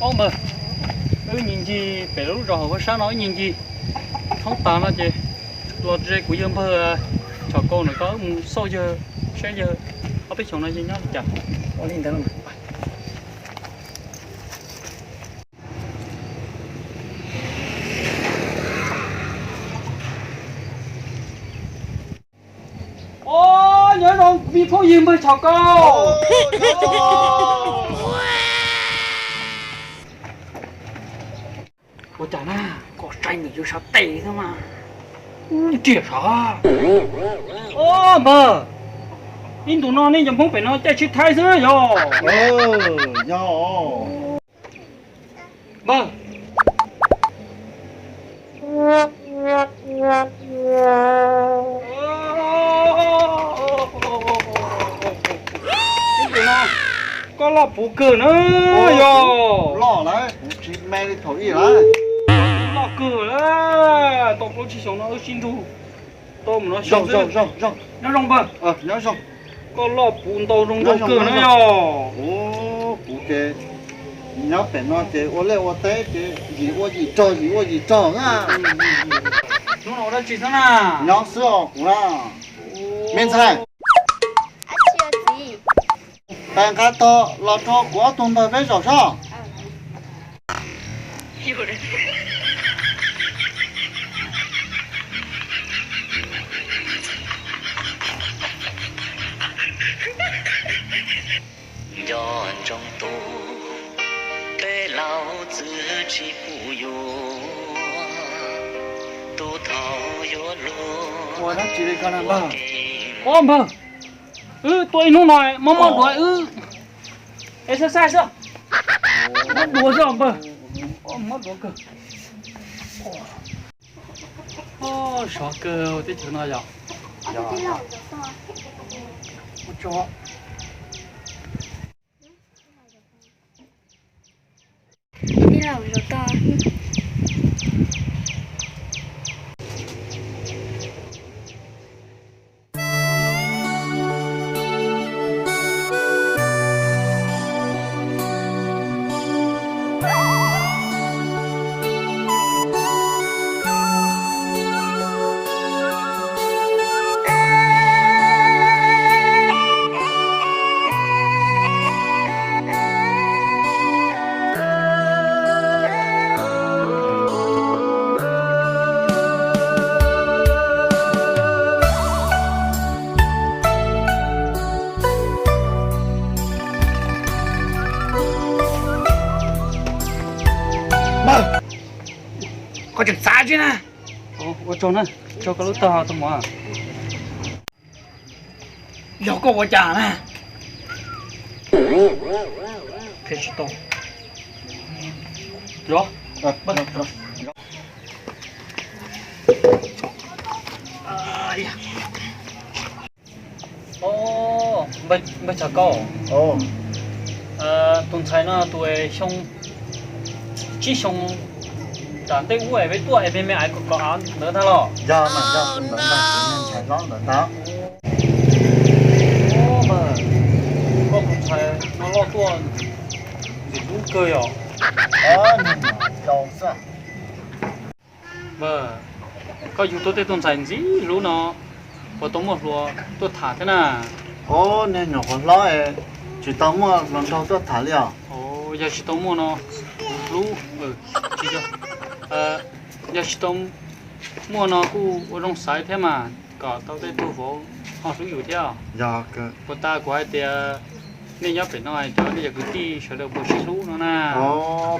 Ob npawg, wb nyiag ncig pem lub zos hauv sab no, wb nyiag ncig thoob tas no ces los ze kuv yawg npawg Chom Kaus ntawm ko, wb mus xauj yawg, saib yawg ob peb xyoos no yawg nyob li cas. Nyob zoo kuv me phooj ywg npawg Chom Kaus. Ua cas na, koj saib nws yuav sab tes xwb mas. Ub, riam sav. Ob npawg, ib ntus no nej cov Hmoob pem no caij tsheb thaib xwb yog? Yog. Npawg, ib ntus no koj loj puv kawg na yog? Loj lawm, kuv tsis me li thaum ub lawm. Loj kawg lawm, tau plaub tsib xyoos no wb sib nrug tau mus no xyoo xwb. Nyob zoo npawg. Koj loj puv ntau zoo nkauj kawg na yog? Kuv ces nyob pem no ces ua liaj ua teb ces yim ua yim rog, yim ua yim rog na. Hnub no ua dab tsi xwb na? Nyob xwb os kuv na. Me ntxhais, nqa tog los rau kuv ob tug npawg peb zaum soj. Nco ntsoov tus, peb laus txwv tsis pub yuav, tus thaum yuav luag. Ua dab tsi li ko na npawg? Ob npawg, wb tuaj ib hnub no mob mob duav wb. Exercise xwb. Mob duav xwb os npawg. Mob duav kawg. Sov kawg teb chaws no yog. Koj tseem xav tsi na? Ua tsaug na, tsaug koj lub taub hau tuaj mus. Yog koj ua cas na? Qhia tsis tau. Yog. Npawg Chov Kaub, tus ntxhais no tus xyoo tsib xyoo tom ntej ub es peb tuaj es me me aiv kom kom av ntawd ntag los? Yog mas yog tus ntawd ntag, tus niag ntxhais hlob ntawd ntag. Koj tus ntxhais no loj tuaj ntxim hlub kawg yom? Npawg, koj yug tuaj tej tug ntxhais ntxim hlub no puas tau muaj hluas tuaj tham thiab na? Niag nyuam qhuav hlob tsis tau muaj hluas nraug tuaj tham li os. Yog tsis tau muaj no, kuv hlub, tsis yog, yog tsis tau muaj no kuj ua zoo xaiv thiab mas kom tau tej tug vauv ho hlub yus thiab. Yog, puas tas kuv hais tias nej nyob pem no cov nej cov kwv tij sawv daws puas sib hlub no na?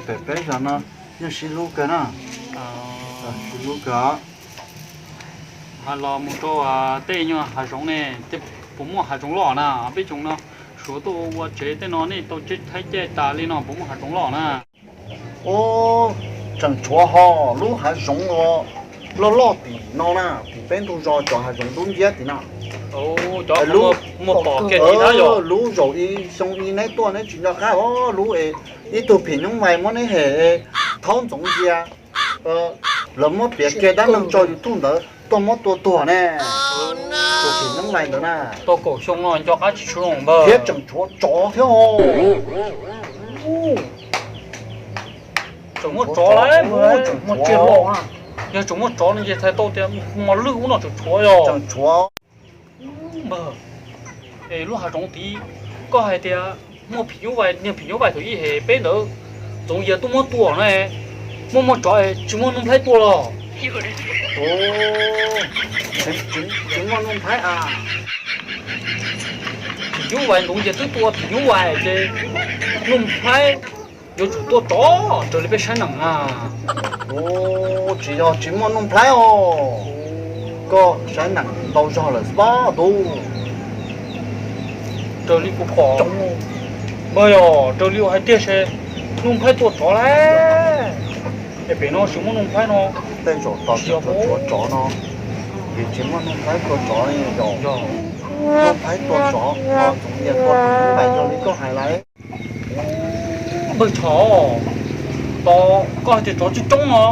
Pem peb zos no yeej sib hlub kawg na. Sib hlub kawg. Ho los mus rau tej nyuag hav zoov ne, tej puas muaj hav zoov loj na? Peb xyoo no Suav tuaj ua tsev tej no nej tau thaij caij tas li no puas muaj hav zoov loj na? Ub, tseem tshuav ho lub hav zoov uas loj loj tim no na, tim peb ntug zos cov hav zoov dub nciab tim no. Cov muaj pom kiag tim no yog lub zaum ib xyoo ib neb tuaj neb tsis nco qab os, lub es ib tug phim nyuj vais muab neb hem thaub ntxoov ntsia. Lawv muab piav kiag dab neeg tso YouTube ntawd tuaj muab tua tuag ne. Tus phim nyuj vais ntawd na. Tau kaum xyoo no nco qab tsis tshua zoo npawg. Thiab tseem tshuav tsov thiab os. Muaj tsov lawm, muaj tsiaj los na. Yog tseem muaj tsov no ces txhais tau tias mos lwj ub no tseem tshuav yog. Npawg, es lub hav zoov tid koj hais tias muaj phim nyuj vais, niag phim nyuj vais thaum ub es peb ntawd Txoov Yias tuaj muab tua na, muaj muaj tsov tsis muaj Nuj Nplhaib tua los? Tsis muaj Nuj Nplhaib a. Phim nyuj vais Txoov Yias twb tua phim nyuj vais ces Nuj Nplhaib yuav tsum tua tsov raws li peb saib neem na. Tsis yog tsis muaj Nuj Nplhaib os, koj saib neem ntau zog lawm xwb tub. Raws li kuv pom, npawg yog raws li uas hais tiag ces Nuj Nplhaib tua tsov lawm. Es pem no tsis muaj Nuj Nplhaib no, tej zaum tos tsov no, vim tsis muaj Nuj Nplhaib tua tsov li yog. Nuj Nplhaib tua tsov, Txoov Yias tua phim nyuj vais yog li koj hais lawm. Npawg Chov, tos koj hais tias tsov coob coob no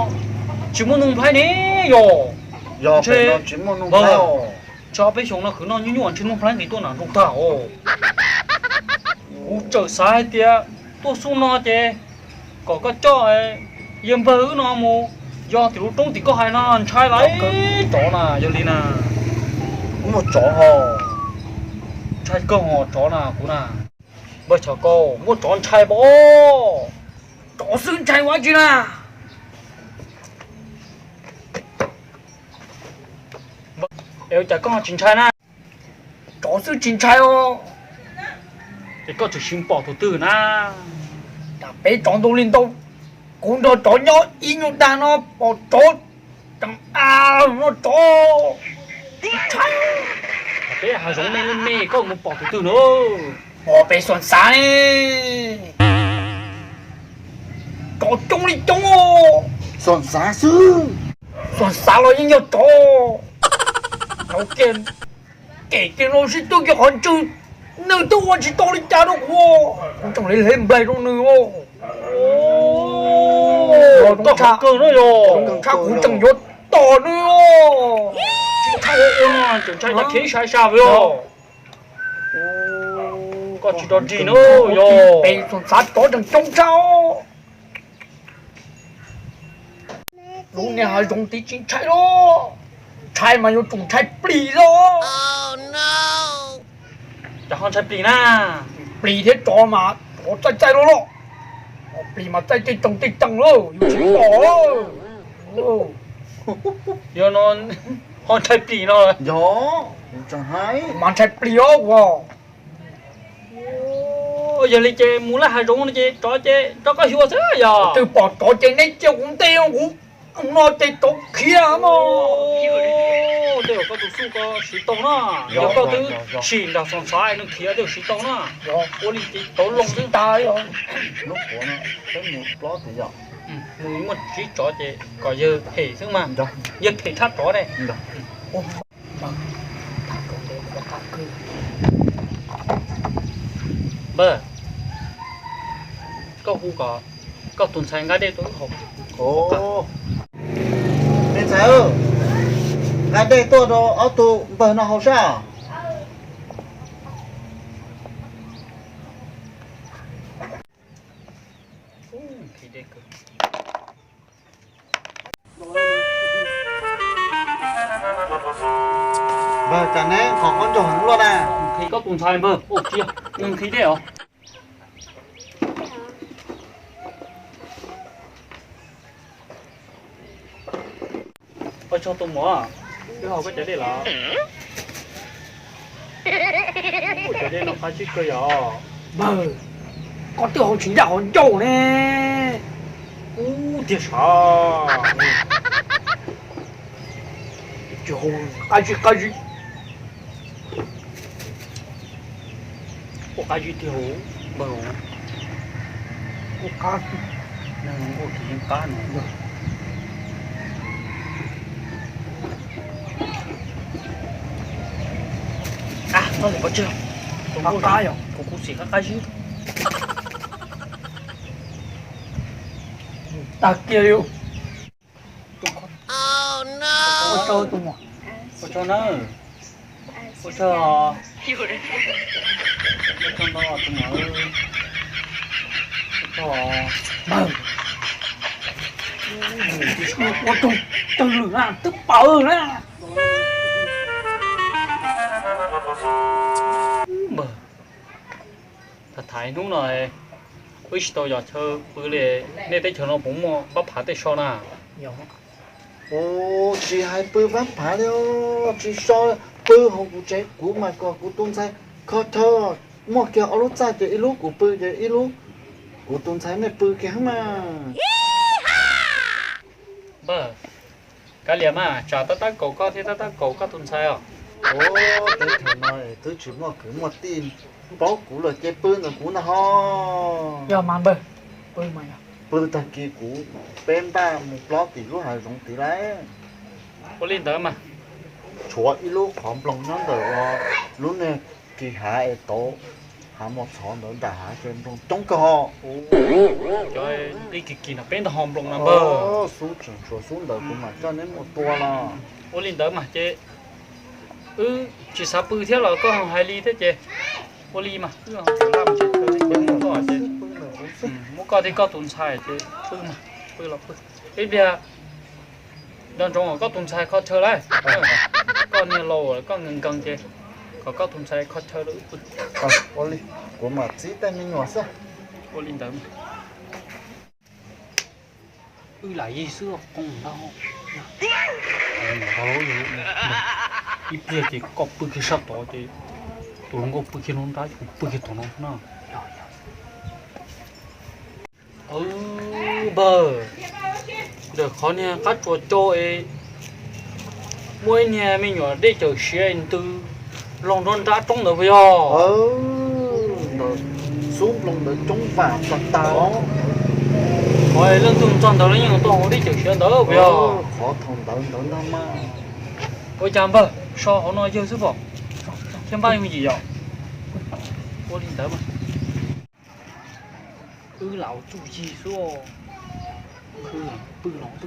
tsis muaj Nuj Nplhaib ne yog. Yog pem no tsis muaj Nuj Nplhaib os. Ntshe ob peb xyoos no khwv noj nyuaj nyuaj ntshe Nuj Nplhaib nqis tuaj nram nroog tag os. Kuv txawm xav hais tias tuaj xub no ces kom koj coj yawg npawg wb no mus yos tim lub roob tim koj hais no ntshai lawm tsov na yog li na. Muaj tsov ho. Ntshai kawg ho tsov na kuv na. Npawg Chov Kaus, muaj tsov ntshai pom. Tsov xwb ntshai ua dab tsi na? Es ua cas koj tsis ntshai na? Tsov xwb tsis ntshai os. Ces koj tseem sim pom tus twg na? Cas peb tsov ntau li ntau, kuv nrog tsov nyob ib nyuag dag no pom tsov tseem a no tsov tsis ntshai. Peb hav zoov me me koj mus pom tus twg na? Pom pem Xuam Xav ne. Tsov coob li coob. Xuam Xav xwb. Xuam Xav los yeej yog tsov. Tsov kiag kem kiag no sib tw kiag qhov ntswg, nws twb ua tsis tau li cas rau kuv. Kuv tseem hle hle nplaig rau nws. Koj tshaj kawg no yog. Tshaj kuv tseem yuav tom nws. Tsis ntshai ua ua no tseem ntshai cas khiav ib sab ib sab yog. Koj tsis rov dig na yog. Pem Xuam Xav tsov tseem coob tshaj. Lub niag hav zoov tid tsis ntshai los, ntshai mas yuav tsum ntshai plis los. Cas ho ntshai plis na? Plis thiab tsov mas tsov txaij txaij loj loj, plis mas txaij tej tsoos tej tsoos lawm yus tsis pom. Yog no ho ntshai plis no. Yog, mas ntshai plis os kuv. Yog li ces mus laj hav zoov no ces tsov ces rov qab xyuas xwb yog. Twb pom tsov ces neb cia kuv nte kuv no ces tsov khiav no. Tej zaum koj tus xub koj siv tau na, yog koj twb sim nram Xoom Xav nws khiav tej zaum siv tau na. Ua li ces tau loo xwb. Lub qhuav no peb mus plob tiag yog. Mus muaj tsib tsov ces kom yawg phem xwb mas, yawg phem tshaj tsov ne. Npawg, koj hu kom koj tus ntxhais nqa dej tuaj wb haus. Me ntxhais, nqa dej tuaj rau ob tug npawg no haus sab. Npawg, cas neb qhov qaub ncaug heev luaj na? Nqhis koj tus ntxhais npawg, tsis yog, nws nqhis dej os. Ua tsaug tus muam, wb haus koj cov dej los? Ua cov dej no qab zib kawg yog. Npawg, koj twb haus tsis ncaj qhov ncauj ne. Ub tiag sav. Tsis haus qab zib qab zib. Ua qab zib tiag npawg. Ua qab, ua kiag yeej qab no. Qab yog kuv kuv xim qab qab zib. Tag kiag li. Ua tsaug tus muam. Ua tsaug na. Ua tsaug. Ua tsaug ntau tus muam. Ua tsaug. Ua rau tawg lwm na, twb pawv na. Npawg, tham tham hnub no wb tsis tau yos chaw pw li, nej teb chaws no puas muaj pab phav tej so na? Ua, tsis hais pw pab phav li, tsis so, pw hauv kuv tsev kuv mas kom kuv tus ntxhais kho chaw, muaj kiag ob lub txaj ces ib lub kuv pw ces ib lub kuv tus ntxhais nej pw kiag mas. Npawg, kav liam mas, tsam tab tab kaum koj thiab tab tab kaum koj tus ntxhais os. Ua, teb chaws no twb tsis muaj kwv muaj tij, paub kuv lawm ces pw ntawm kuv ntag ho. Yog mas npawg, pw mas yog. Pw tag kis kuv peb npaj mus plob tim lub hav zoov tid lauj. Ua li ntawd mas. Tshuav ib lub qhov nploos nyob ntawm lub niag kis hav es tauv hav mos txhov ntawd nram hav ces nploos coob kawg. Cov dib kis kis no peb ntag ho nploos no npawg. Xub tseem tshuav xub ntawd kuv mam coj neb mus tua los. Ua li ntawd mas ces wb tsis xav pw thiab los koj hais li thiab ces ua li mas wb ho tseem laj mus tsev chaw li ces muab koj ces, muab koj thiab koj tus ntxhais ces pw mas, pw los pw. Ib pliag nco ntsoov kom koj tus ntxhais kho chaw lauj. Koj niag laus koj nkees nkees ces kom koj tus ntxhais kho chaw rau wb pw. Ua li, kuv mam txib tej me nyuam xwb. Ua li ntawd mas. Wb lam yig xwb qoo ntag. Ib pliag ces koj pw kiag sab tod ces tus hluas nkauj pw kiag lub nrab, kuv pw kiag tom no na. Npawg, ntawm qhov niag qab tsuas cau es muaj ib niag me nyuam dej cawm siav ntws loo nrov nrab roob ntawd puas yog? Ntawd xub nploos ntawd coob vam tas tas os. Qhov leej twg txog ntawd los yeej tau hauv dej cawm siav ntawd puas yog? Qhov thaum ntawd ntawd ntag mas. Ua cas npawg, so hauv no yawg xwb pom, thiab npab yooj yim yom. Ua li ntawd mas. Wb lam ua txuj ci xwb. Pw los pw.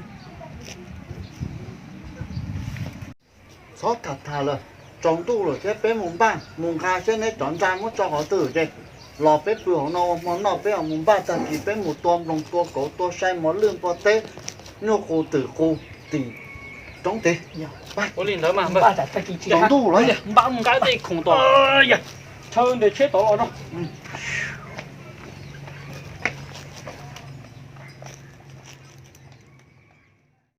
Txhob tham tham lawm, tsaus ntuj lawm thiab peb mus npaj mus nqa seb neb cov ntxa muab tso qhov twg ces los peb pw hauv no ua hmo noj, peb mus npaj tag kis peb mus tua nploos tua kauv tua sai mos lwj npua teb, nyuj qus twm qus tim roob tid. Ua li ntawd mas, tsaus ntuj lawm, npaj mus nqa tej khoom tom chaw ntawm tsheb tod los no.